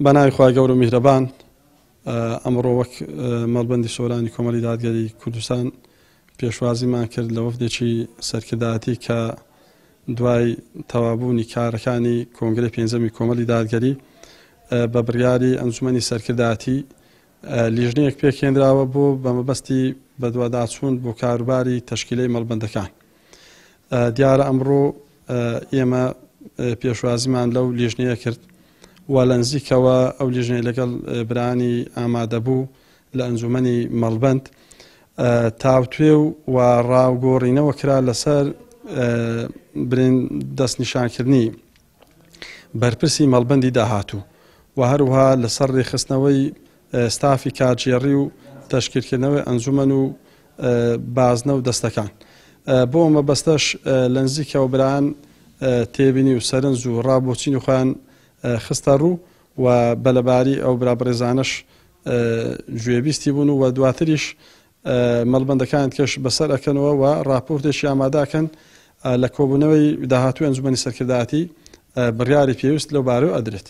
بە ناوی خوای گەورە و میهرەبان، ئەمڕۆ وەک مەڵبەندی سۆرانی کۆمەڵی دادگەری کوردستان پێشوازیمان کرد لە وەفدێکی سەرکردایەتی کە دوای تەوابوونی کارەکانی کۆنگرەی پێنجەمی کۆمەڵی دادگەری بە بڕیاری ئەنجومەنی سەرکردایەتی لیژنەیەک پێکهێنراوە بۆ بە مەبەستی بەدواداچوون بۆ کاروباری تەشکیلەی مەڵبەندەکان. دیارە ئەمڕۆ ئێمە پێشوازیمان لەو لیژنەیە کرد و لە نزیکەوە ئەو لیژنەی لەگەڵ برانی ئامادەبوو لە ئەنجومەنی مەڵبەند تاوتوێ و ڕاوگۆڕینەوە کرا لەسەر برین دەستنیشانکردنی بەرپرسی مەڵبەندی داهاتوو و هەروەها لەسەر رێکخستنەوەی ستافی کارگێڕی و تەشکیلکردنەوەی ئەنجومەن و بازنە و دەستەکان. بۆ ئەو مەبەستەش لە نزیکەوە برایان تێبینی و سەرنج و ڕا بۆچینی خۆیان خستە ڕوو و بە لەباری ئەو برا بەڕێزانەش گوێبیستی بوون و دواتریش مەڵبەندەکانی دیکەش بەسەر ئەکەنەوە و ڕاپۆرتێکی ئامادە ئەکەن لە کۆبوونەوەی داهاتووی ئەنجومەنی سەرکردایەتی بڕیاری پێویست لەو بارەوە ئەدرێت.